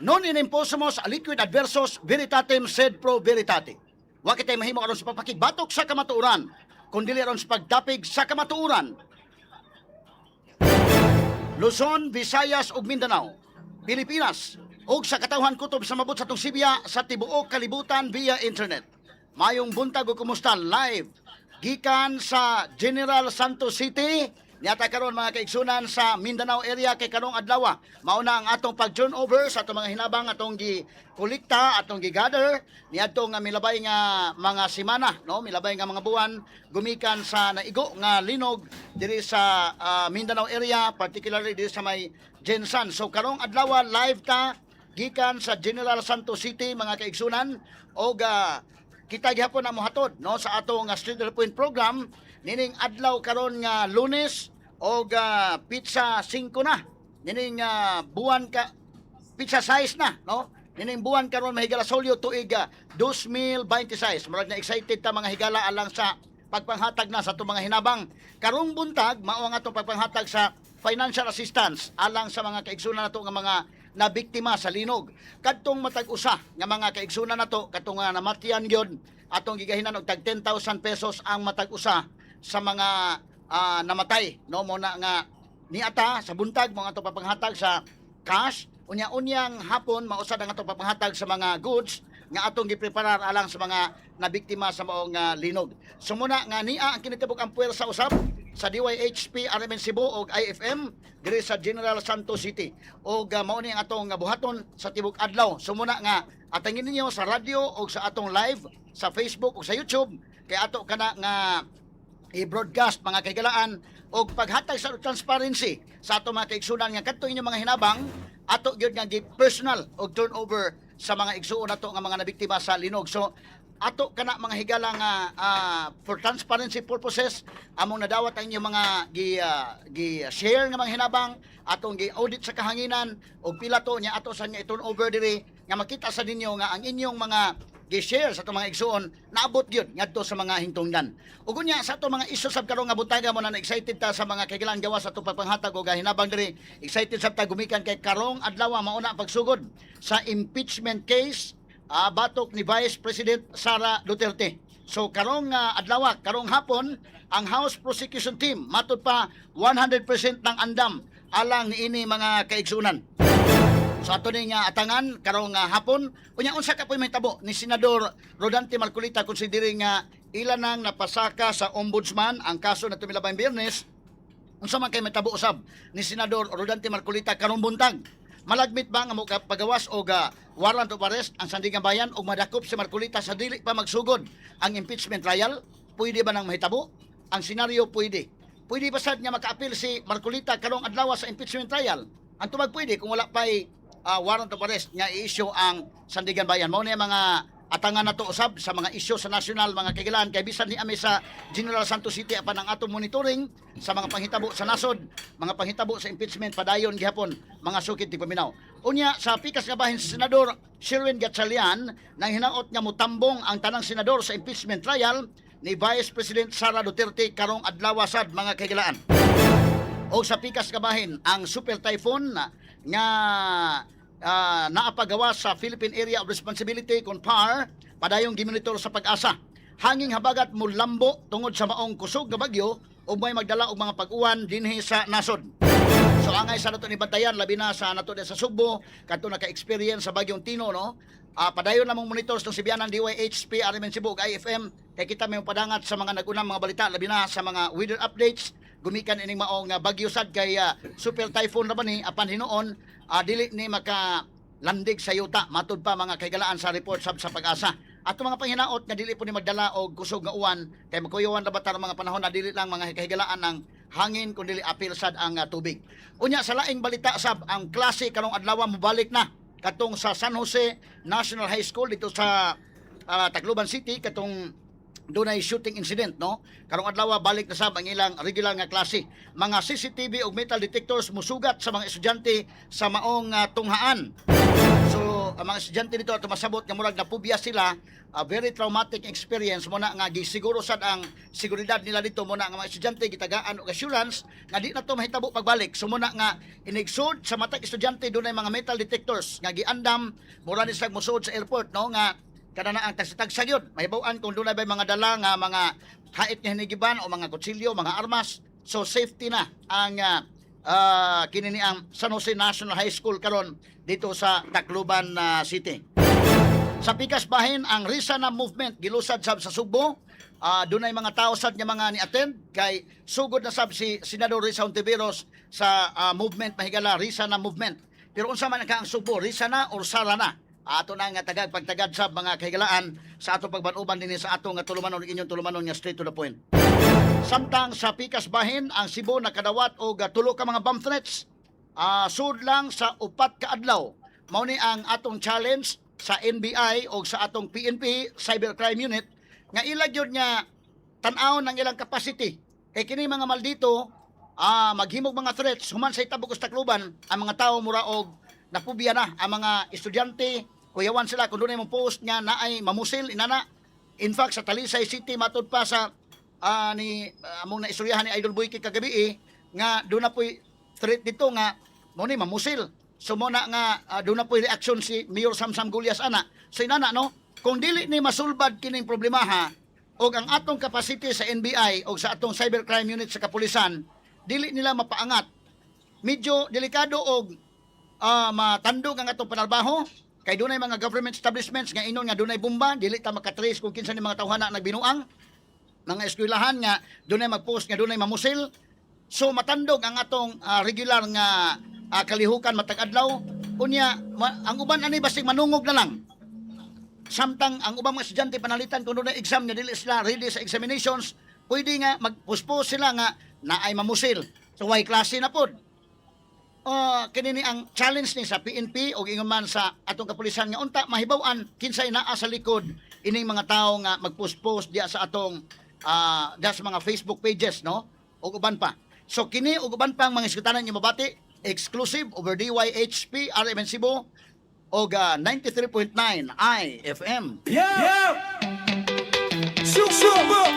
Non imposumus aliquid adversus veritatem sed pro veritate. Wa kitay mahimo aron sa pagpakigbatok sa kamatuoran, kun dili aron sa pagdapig sa kamatuoran. Luzon, Visayas ug Mindanao, Pilipinas ug sa katawhan kutob sa mabot sa atong sibya sa tibuok kalibutan via internet. Mayong buntag ug kumusta, live gikan sa General Santos City niata karon, mga kaigsunan, sa Mindanao area, kay karong adlaw mao na ang atong pag turnover sa atong mga hinabang atong gi kolekta, atong gi-gather niadto nga milabay nga mga semana, no, milabay nga mga buwan gumikan sa naigo nga linog diri sa Mindanao area, particularly diri sa may GenSan. So karong adlaw live ta gikan sa General Santos City, mga kaigsunan, og kita gihapon ang mohatod, no, sa atong Straight to the Point program nining adlaw karon nga Lunes og petsa 5 na nining buwan ka, petsa 6 na, no, nining buwan karon, mahigala sa Hulyo, tuig 2026. Murag na excited ta, mga higala, alang sa pagpanghatag na sa atong mga hinabang karong buntag. Mao ang atong pagpanghatag sa financial assistance alang sa mga kaigsunan nato nga mga nabiktima sa linog. Kadtong matag usa nga mga kaigsunan nato katong nga namatyan gyud, atong gigahinan og tag 10,000 pesos ang matag usa sa mga namatay, no. Mo na nga niata sa buntag mo atong papanghatag sa cash, unya-unyang hapon mausad ang atong papanghatag sa mga goods nga atong gipreparar alang sa mga nabiktima sa maong linog. So muna nga nia ang kinitibok ang puwersa usab sa DYHP RMN Cebu og IFM diri sa General Santos City. Og mao ni ang atong buhaton sa tibok adlaw. So muna nga atangin ninyo sa radyo og sa atong live sa Facebook ug sa YouTube kay ato kana nga i-broadcast, mga kahigalaan, og paghatag sa transparency sa ato mga kaigsunan nga kadto inyong mga hinabang ato gyud nga gi personal og turnover sa mga igsuon nato nga mga nabiktima sa linog. So ato kana, mga higala, nga for transparency purposes among nadawat ang inyong mga gi share nga mga hinabang, atong gi audit sa kahanginan og pila to nya ato sa nga i-turn over diri nga makita sa ninyo nga ang inyong mga gi-share sa atong mga igsuon naabot gyud ngadto sa mga hingtungdan. Ug unya sa atong mga isyu sab karon nga buntaga, mo na excited ta sa mga kahigalaan gawas sa atong pagpanghatag og hinabang diri. Excited sab ta gumikan kay karong adlaw mauna ang pagsugod sa impeachment case batok ni Vice President Sara Duterte. So karong adlaw, karong hapon, ang House Prosecution Team matud pa 100% ng andam alang niini, mga kaigsunan. So ato ni nga atangan karong hapon. Unya unsa ka po'y mahitabo ni Senador Rodante Marcoleta considering nga ila nang napasaka sa Ombudsman ang kaso na tumilabang Biyernes? Unsa man kay mahitabo usab ni Senador Rodante Marcoleta karong buntag? Malagmit ba nga mo pagawas og warrant of arrest ang Sandigan Bayan og madakop si Marcoleta sa dili pa magsugod ang impeachment trial? Pwede ba nang mahitabo? Ang senaryo, pwede. Pwede ba sad nga makaapil si Marcoleta karong adlaw sa impeachment trial? Ang tubag, pwede kung wala pa'y warrant of arrest nga i-issue ang Sandigan Bayan. Mao ni ang mga atangan nato usab sa mga isyu sa nasyonal, mga kahigalaan, kay bisan ni ami sa General Santos City, apan ang atong monitoring sa mga panghitabo sa nasod, mga panghitabo sa impeachment, padayon gihapon, mga sukid tigpaminaw. Unya sa pikas nga bahin, si Senador Sherwin Gatchalian nang hinaot nga mutambong ang tanang senador sa impeachment trial ni Vice President Sara Duterte karong adlaw sad, mga kahigalaan. O sa pikas nga bahin, ang super typhoon nga naapagawa sa Philippine Area of Responsibility kon PAR padayong gimonitor sa PAGASA. Hanging habagat mulambo tungod sa maong kusog nga bagyo ug may magdala og mga pag-uwan dinhi sa nasod. So angay sa nato ni bantayan, labi na sa nato sa Sugbo kadto naka-experience sa bagyong Tino, no. Padayon namong monitor sa Sibianan DYHP RMN Cebu ug IFM kay kita may padangat sa mga nagunang mga balita, labi na sa mga weather updates gumikan ining maong bagyo sad kay super typhoon ra ba ni, apan hinuon dili ni maka landig sa yuta matud pa, mga kahigalaan, sa report sab sa PAGASA. Ato mga panghinaot nga dili po ni magdala og kusog nga uwan kay makuyawan ra ba ta mga panahon na dili lang, mga kahigalaan, ang hangin kun dili apil sad ang tubig. Unya sa laing balita sab, ang klase karong adlaw mobalik na katong sa San Jose National High School dito sa Tacloban City, katong dunay shooting incident, no. Karong adlaw balik na sab ang ilang regular nga klase. Mga CCTV ug metal detectors musugat sa mga estudyante sa maong tunghaan. So ang mga estudyante dito ato masabot nga murag napubya sila, a very traumatic experience. Mo na nga gisiguro sad ang seguridad nila dito. Mo na nga mga estudyante gitagaan og assurance nga di na to mahitabo pagbalik. So mo na nga inigsud sa matag estudyante dunay mga metal detectors nga giandam, mura ni sila mosuod sa airport, no, nga kada na ang tagsa gyud mahibaw-an kung dunay bay mga dala nga mga hait nga hinigiban o mga kutsilyo, mga armas. So safety na ang kini ni ang San Jose National High School karon dito sa Tacloban City. Sa pikas bahin, ang Risa na movement gilusad sab sa Sugbo. Dunay mga tao sad nga mga ni-attend kay sugod na sab si Senador Risa Hontiveros sa movement, mahigala Risa na movement. Pero unsa man ka ang Sugbo, Risa na or Sara na? Ato na nga tagag pagtagad sa mga kahigalaan sa atong pagbanuban dinhi sa atong nga tulumanon, inyong tulumanon nga straight to the point. Samtang sa pikas bahin, ang Cebu nakadawat og tulo ka mga bomb threats. Sud lang sa 4 ka adlaw. Mao ni ang atong challenge sa NBI o sa atong PNP Cybercrime Unit nga ila gyud nga tan-awon ang ilang capacity. Kay kini mga maldito maghimog mga threats human sa itabok sa Tacloban, ang mga tao mura og napubya na ang mga estudyante, kuyawan sila kung dunay mong post nga naay mamusil inana. In fact, sa Talisay City, matud pa sa ni among naistoryahan ni Idol Boyke kagabi eh, nga doon na po'y threat dito nga mo ni mamusil. So mo na nga doon na po'y reaction si Mayor Samsam Gullas ana. So inana, no, kung dili ni masulbad kining problemaha og ang atong capacity sa NBI og sa atong cybercrime unit sa kapulisan dili nila mapaangat, medyo delikado og matandog ang atong panarbaho kay dunay mga government establishments nga inon nga dunay bomba, dili ta makatrace kung kinsa ni mga tawhana nagbinuang, mga eskwelahan nga dunay magpost nga dunay mamusil. So matandog ang atong regular nga kalihukan matag adlaw. Unya ang uban ani basig manungog na lang, samtang ang ubang mga estudyante panalitan kung dunay exam nga dili sila ready sa examinations, pwede nga magpuspos sila nga naay mamusil. So way klase na pod. Kini ni ang challenge ni sa PNP o ingon man sa atong kapulisan nga unta mahibaw-an kinsay naa sa likod ining mga tawo nga magpost-post diya sa atong diya sa mga Facebook pages, no, ug uban pa. So kini ug uban pang mga iskutanan nga mabati exclusive over DYHP RMN Cebu og 93.9 IFM. Yeah! Shoot, shoot.